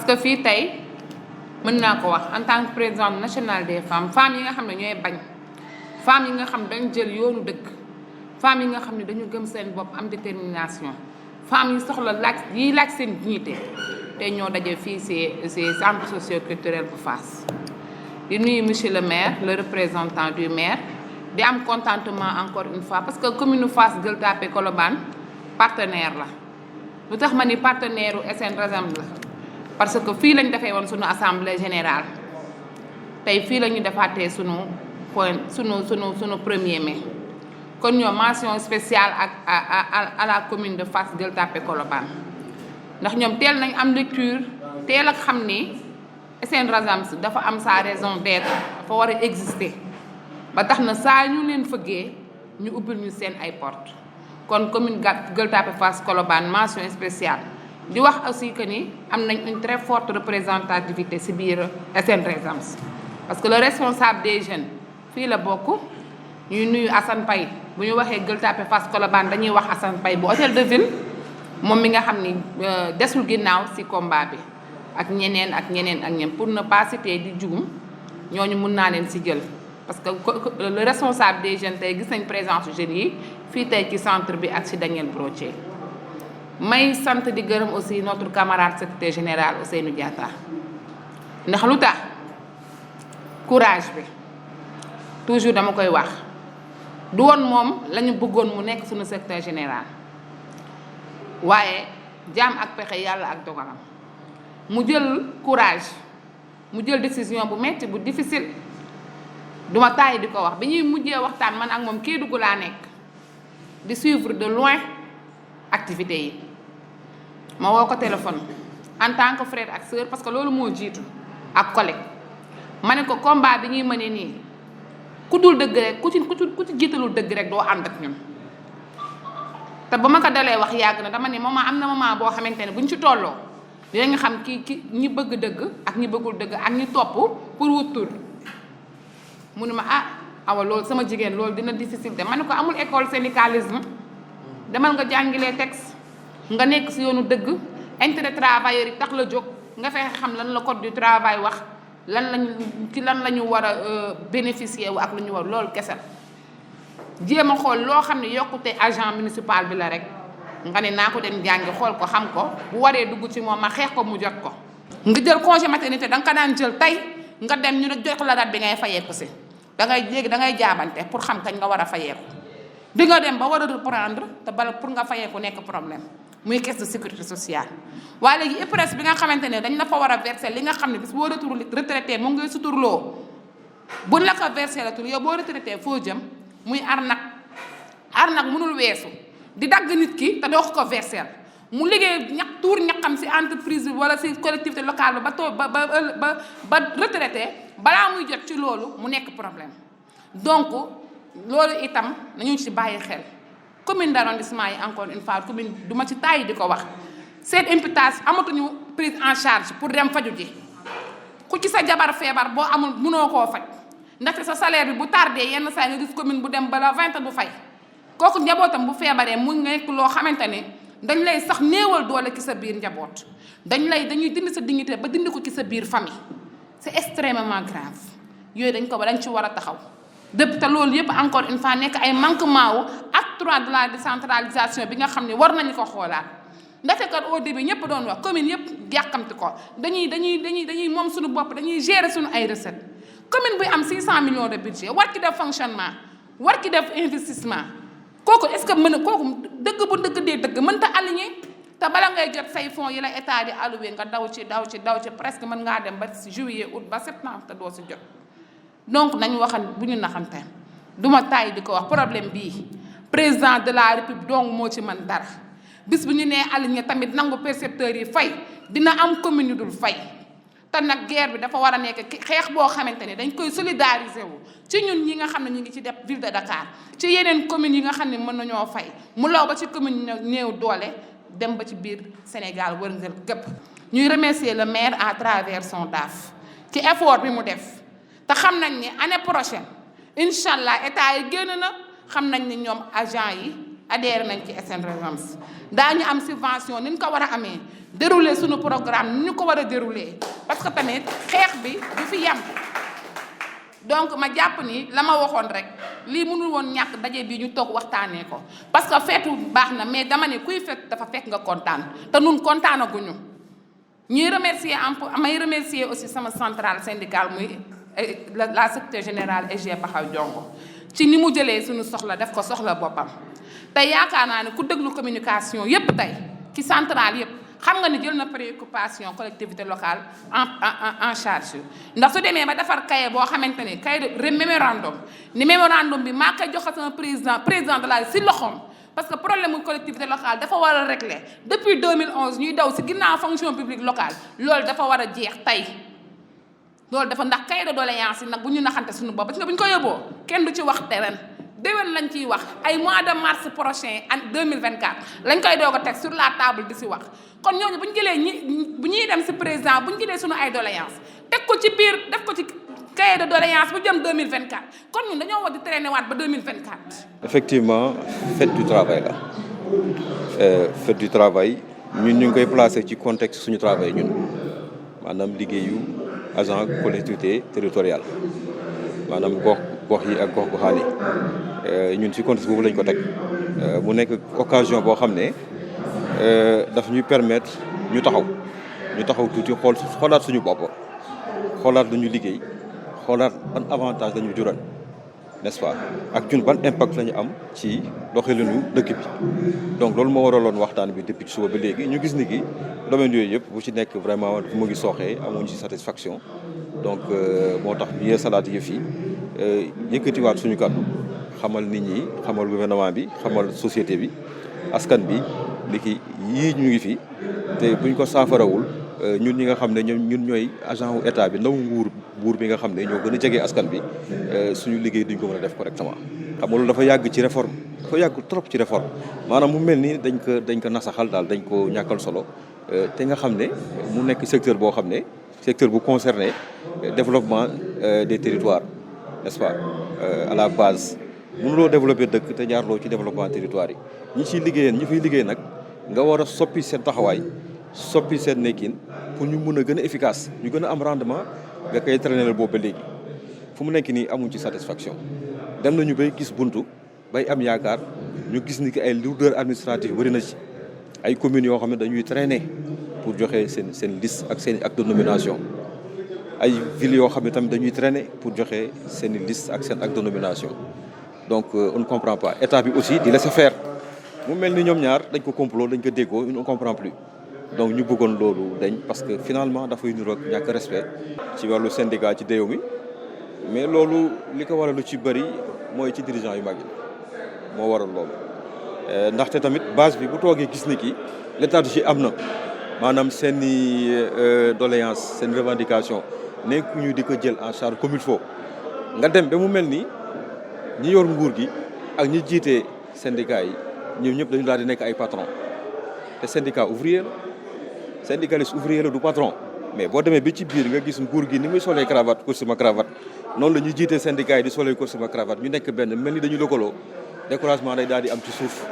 que fii tey mën naa ko wax en tant que présidente nationale des femmes yi nga xam ne ñooy bañ femmes yi nga xam ne dañ jël yoonu dëkk femmes yi nga xam ne dañu gëm seen bopp am détermination femmes yi soxla laaj seen dignité tey ñoo daje fii ci centre socio-culturel bu Fass di nuyu monsieur le maire le représentant du maire di am contentement encore une fois parce que commune Fass Gueule Tapée Colobane partenaire la lu tax ma ni partenaire u SN Resem la parce que fii lañ defee woon sunu assemblée générale tey fii la ñu defaatee sunu premier mai kon ñoo mention spéciale à la commune de Fass Gueule Tapée Colobane ndax ñoom teel nañ am lecture teel ak xam ni SN Resem dafa am sa raison d'être dafa war a exister ba tax na saa ñu leen fëggee ñu ubbil ñu seen ay porte kon commune Gueule Tapée Fass Colobane mention spéciale di wax aussi que ni am nañ une très forte représentativité ci biir SN Resem parce que le responsable des jeunes fii la bokk ñuy nuyu Assane Paye bu ñu waxee Gueule Tapée Fass Colobane dañuy wax Assane Paye bu hôtel de ville moom mi nga xam ni desul ginnaaw ci combat bi ak ñeneen pour ne pas citer di juum ñooñu mun naa leen ci jël parce que le responsable des jeunes tey gis nañ présence jeunes yi fii tey ci centre bi ak ci Daniel Brottier may sant di gërëm aussi notre camarade secrétaire général Ousseynou Diatta ndax lu tax courage bi toujours dama koy wax du woon moom la ñu bëggoon mu nekk suñu secrétaire général waaye jaam ak pexe yàlla ak dogalam mu jël courage mu jël décision bu metti bu difficile duma tàyyi di ko wax bi ñuy mujjee waxtaan man ak moom Kédougou laa nekk di suivre de loin activités yi ma woo ko téléphone en tant que frère ak sœur parce que loolu moo jiitu ak collègue ma ne ko combat bi ñuy mëne nii ku dul dëgg rek ku ci jiitalul dëgg rek doo ànd ak ñun te ba ma ko dalee wax yàgg na dama ne am na moment boo xamante ne bu ñu ci tolloo dinañ xam ki ñi bëgg dëgg ak ñi bëggul dëgg ak ñi topp pour wut tur mu ne ma awa loolu sama jigéen loolu dina difficile de ma ne ko amul école syndicalisme demal nga jàngilee texte nga nekk ci yoonu dëgg intérêt travailleur yi tax la jóg nga fexe xam lan la code du travail wax lan la ñu war a bénéficier wu ak lu ñu war loolu kese jéem a xool loo xam ne yokkute agent municipal bi la rek nga ne naa ko dem jàngi xool ko xam ko bu waree dugg ci moom ma xeex ko mu jot ko. nga jël congé maternité da nga ko daan jël tey nga dem ñu ne jox la date bi ngay fayeeku si léegi da ngay jaabante pour xam kañ nga war a fayeeku di nga dem ba war a reprendre te bala pour nga fayeeku nekk problème muy caisse de sécurité sociale. waaye léegi IPRES bi nga xamante ne dañ la fa war a verser li nga xam ne bis boo retraité mu ngay suturloo buñ la ko verser la tur yow boo retraité foo jëm muy arnaque mënul weesu di dagg nit ki te doo ko verser mu liggéey ñaqam ci entreprise bi wala ci collectivité locale ba retraité balaa muy jot ci loolu mu nekk problème donc loolu itam nañu ci bàyyi xel commune d'arrondissement yi encore une fois commune du ma ci tàyyi di ko wax seen imputation amatuñu prise en charge pour dem faju ji ku ci sa jabar feebar boo amul mënoo koo faj ndaxte sa salaire bi bu tardé yenn saa nga gis commune bu dem bala 20 du fay kooku njabootam bu feebaree mu nekk loo xamante ne dañ lay sax néewal doole ci sa biir njaboot dañuy dindi sa dignité ba dindi ko ci sa biir famille c'est extrêmement grave yooyu dañ ci war a taxaw depuis te loolu yëpp encore une fois nekk ay manquement wu acte 3 de la décentralisation bi nga xam ne war nañu ko xoolaat ndaxte kat au début ñëpp doon wax commune yëpp yàqamti ko dañuy moom suñu bopp dañuy gérer suñu ay recettes commune buy am 600 millions de budget war ci def fonctionnement war ci def investissement kooku est-ce que kooku dëgg bu dëgg dee dëgg mënta aligné te bala ngay jot say fonds yi la état di alloué nga daw ci presque mën ngaa dem ba juillet août ba septembre te doo si jot donc nañu waxan bu ñu naxante duma tàyyi di ko wax problème bii président de la république donc moo ci mën dara bis bu ñu nee aligné tamit nangu percepteurs yi fay dina am commune yu dul fay te nag guerre bi dafa war a nekk xeex boo xamante ne dañ koy solidariser wu ci ñun ñi nga xam ne ñu ngi ci def ville de Dakar ci yeneen communes yi nga xam ne mën nañoo fay mu law ba ci commune néew doole dem ba ci biir Sénégal wërngël képp ñuy remercier le maire à travers son DAF ci effort bi mu def te xam nañ ni année prochaine incha allah état yi génn na xam nañ ni ñoom agent yi adhéré nañ ci SN Resams daañu am subvention ni ñu ko war a amee dérouler suñu programme ni ñu ko war a dérouler parce que tamit xeex bi du fi yem. donc ma jàpp ni la ma waxoon rek lii mënul woon ñàkk daje bi ñu toog waxtaanee ko parce que feetu baax na mais dama ne kuy fet dafa fekk nga kontaan te nun kontaanaguñu ñuy remercier may remercier aussi sama centrale syndicale muy la secrétaire générale SG Baxaw Jongo ci ni mu jëlee suñu soxla def ko soxla boppam te yaakaar naa ne ku déglu communication yépp tey ci centrale yépp xam nga ni jël na préoccupation collectivité locale en charge ndax su demee ba defar cahier boo xamante ni cahier de mémorandum ni mémorandum bi maa koy joxe sama président de la si loxoom parce que problème mu collectivité locale dafa war a régler depuis 2011 ñuy daw si ginnaaw fonction publique locale loolu dafa war a jeex tey loolu dafa ndax cahier de doléance yi nag bu ñu naxante suñu bopp parce que bu ñu ko yóbboo kenn du ci wax te ren déwén lañ ciy wax ay mois de mars prochain en 2024 lañ koy doog a teg sur la table di si wax kon ñooñu bu ñu jëlee bu ñuy dem si président bu ñu jëlee suñu ay doléance teg ko ci biir def ko ci cahier de doléance bu jëm 2024 kon ñun dañoo war di traîner waat ba 2024. effectivement fête du travail la fête du travail ñun ñu ngi koy placer ci contexte suñu travail ñun maanaam liggéeyu agent collectivité territoriale maanaam gox yi ak gox-goxaan yi ñun ci contexte boobu lañ ko teg mu nekk occasion boo xam ne daf ñuy permettre ñu taxaw tuuti xoolaat suñu bopp xoolaat lu ñu liggéey xoolaat ban avantage la ñu jural n'est-ce pas ak ñun ban impact la ñu am ci doxalinu dëkk bi donc loolu moo waraloon waxtaan bi depuis suba ba léegi ñu gis ni ki domaine yooyu yëpp bu ci nekk vraiment mu ngi sooxee amuñu ci satisfaction donc moo tax ñu yeesalaat yëf yi yëkkatiwaat suñu kàddu xamal nit ñi xamal gouvernement bi xamal société bi askan bi ni ki yii ñu ngi fi te buñ ko saafarawul ñun ñi nga xam ne ñun ñooy agent wu état bi ndaw buur bi nga xam ne ñoo gën a jege askan bi suñu liggéey duñ ko mën a def correctement. xam nga loolu dafa yàgg ci réforme dafa yàgg trop ci réforme maanaam mu mel ni dañ ko nasaxal daal dañ ko ñàkkal solo te nga xam ne mu nekk secteur boo xam ne secteur bu concerné développement des territoires n'est-ce pas à la base mënuloo développer dëkk te jaarloo ci développement territoire yi ñi ciy liggéeyeen ñi fiy liggéey nag nga war a soppi seen taxawaay soppi seen nekkin pour ñu mun a gën a efficace ñu gën a am rendement nga koy traîner boobu ba léegi fu mu nekk nii amuñ ci satisfaction dem nañu bay gis buntu bay am yaakaar ñu gis ni que ay lourdeur administrative bëri na ci ay communes yoo xam ne dañuy traîner pour joxe seen liste ak seen acte de nomination ay villes yoo xam ne tamit dañuy traîner pour joxe seen liste ak seen acte de nomination donc on ne comprend pas état bi aussi di laisser faire mu mel ni ñoom ñaar dañ ko complot dañ ko déggoo on ne comprend plus donc ñu bëggoon loolu dañ parce que finalement dafay niroog ñàkk respect ci wàllu syndicat ci déew mi mais loolu li ko waral lu ci bëri mooy ci dirigeant yu mag yi moo waral loolu ndaxte tamit base bi bu toogee gis ni ki léthargie am na maanaam seen i doléance seen revendication nekk ñu di ko jël en charge comme il faut nga dem ba mu mel ni ñi yor nguur gi ak ñi jiite syndicat yi ñoom ñëpp dañu daal di nekk ay patron te syndicat ouvrier la syndicaliste ouvrier la du patron mais boo demee ba ci biir nga gis nguur gi ni muy solee cravate costume cravate noonu la ñuy jiite syndicat yi di solee costume cravate ñu nekk benn mel ni dañu lëkkaloo découragement day daal di am ci suuf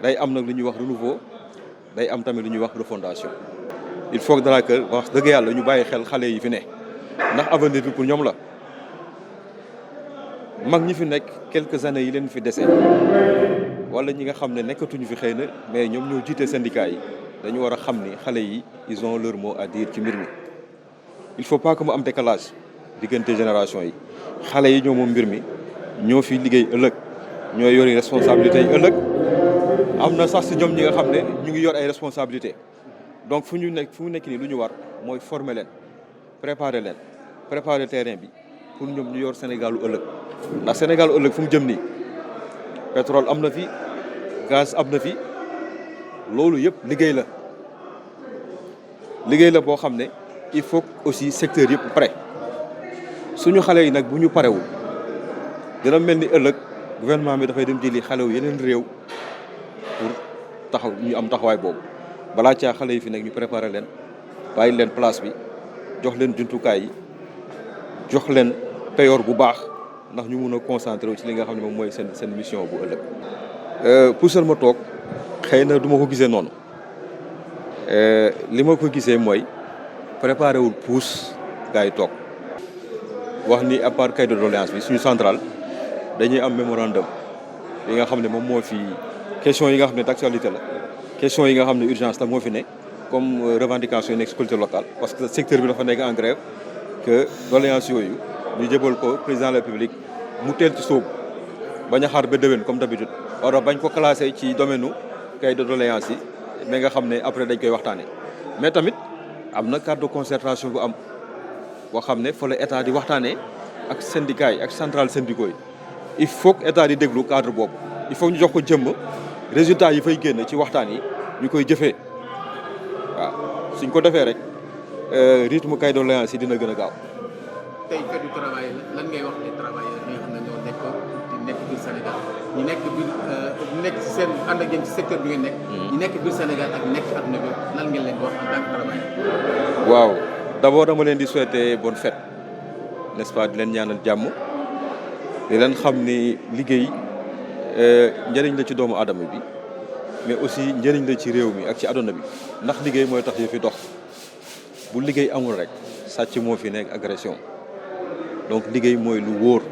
day am nag lu ñuy wax renouveau day am tamit lu ñuy wax refondation il faut que dara que wax dëgg yàlla ñu bàyyi xel xale yi fi ne ndax avenir bi pour ñoom la mag ñi fi nekk quelques années yi leen fi dese wala ñi nga xam ne nekkatuñu fi xëy na mais ñoom ñoo jiite syndicat yi dañu war a xam ni xale yi ils ont leur mot à dire ci mbir mi il faut pas que mu am décalage diggante génération yi xale yi ñoo moom mbir mi ñoo fi liggéey ëllëg ñoo yori responsabilité yi ëllëg am na sax si ñoom ñi nga xam ne ñu ngi yor ay responsabilité donc fu mu nekk nii lu ñu war mooy former leen préparer terrain bi pour ñoom ñu yor Sénégalu ëllëg ndax Sénégalu ëllëg fu mu jëm nii pétrole am na fi gaz am na fi loolu yëpp liggéey la boo xam ne il faut aussi secteur yëpp pare suñu xale yi nag bu ñu parewul dina mel ni ëllëg gouvernement bi dafay dem jëli xale yu yeneen réew pour taxaw ñu am taxawaay boobu balaa caa xale yi fi nekk ñu préparer leen bàyyi leen place bi jox leen jumtukaay yi jox leen payoor bu baax ndax ñu mun a concentré wu ci li nga xam ne moom mooy seen mission bu ëllëg puusal ma toog xëy na du ma ko gisee noonu li ma ko gisee mooy préparé wul puus gars yi toog wax ni à part cahier de doléance bi suñu centrale dañuy am mémorandum yi nga xam ne moom moo fi question yi nga xam ne d'actualité la question yi nga xam ne urgence la moo fi nekk comme revendication yi nekk si collectivité locale parce que secteur bi dafa nekk en grève que doléance yooyu ñu jëbal ko président de la République mu teel ci sóobu bañ a xaar ba déwén comme d'habitude wala bañ ko classé ci domaine u cahier de doléance yi mais nga xam ne après dañ koy waxtaanee mais tamit am na cadre de concertation bu am boo xam ne fa la état di waxtaanee ak syndicats yi ak centrale syndicaux yi il faut que état di déglu cadre boobu il faut ñu jox ko jëmm résultat yi fay génn ci waxtaan yi ñu koy jëfee waaw suñ ko defee rek rythme cahier de doléance yi dina gën a gaaw. tey fête du travail lan ngay wax les travailleurs yi nga xam ne ñoo nekk biir Sénégal ñu nekk ci seen ànd ak yéen ci secteur bi ngeen nekk. ñu nekk biir Sénégal ak nekk ci àdduna bi lan ngeen leen di wax en tant que travailleur. waaw d'abord dama leen di souhaiter bonne fête n'est-ce pas di leen ñaanal jàmm di leen xam ni liggéey njëriñ la ci doomu aadama bi mais aussi njëriñ la ci réew mi ak ci àdduna bi ndax liggéey mooy tax yu fi dox bu liggéey amul rek sàcc moo fi nekk agression donc liggéey mooy lu wóor.